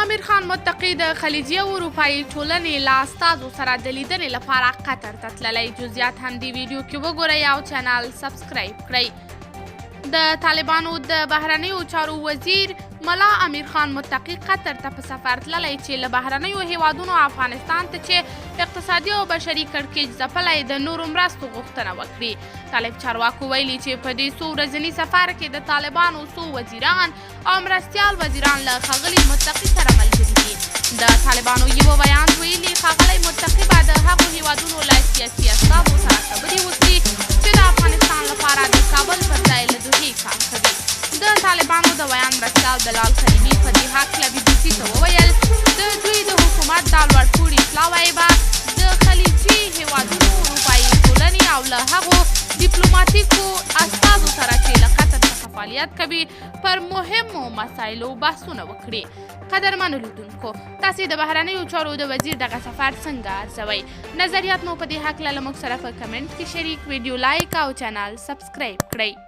امیر خان متقي د خلیجي او اروپایي ټولنې له استازو سره د لیدنې لپاره قطر ته تللی. جزئیات هم دې ویډیو کې وګورئ او چینل سبسکرایب کړئ. د طالبانو د بهرنیو چارو وزیر ملا امیر خان متقي قطر ته په سفر تللی چې له بهرنیو هیوادونو افغانستان ته چې اقتصادي او بشري کړکېچ ځپلی د نورو مرستو غوښتنه وکړي. طالب چارواکو ویلي چې په دې څو ورځني سفر کې د طالبانو څو وزیران او مرستیال وزیران له ښاغلي متقي سره ملګري دي. د طالبانو یوه ویاند ویلي، ښاغلی متقي به د هغو هیوادونو له سیاسي استازو سره خبرې وکړي چې د افغانستان لپاره د کابل پر ځای له دوحې کار کوي. د طالبانو د ویاند مرستیال بلال کریمي په دې هکله بي بي سي ته وویل، د دوی د حکومت دا لوړپوړي پلاوی به د خلیجي هیوادونو، اروپايي ټولنې او له هغو دیپلوماتیکو استازو سره چې له قطر څخه فعالیت کوي پر مهمو مسایلو بحثونه وکړي. قدرمنو لیدونکو، تاسو د بهرنیو چارو د وزیر دغه سفر څنګه ارزوئ؟ نظریات مو په دې هکله له موږ سره په کمنټ کې شریک، ویډیو لایک او چینل سبسکرایب کړئ.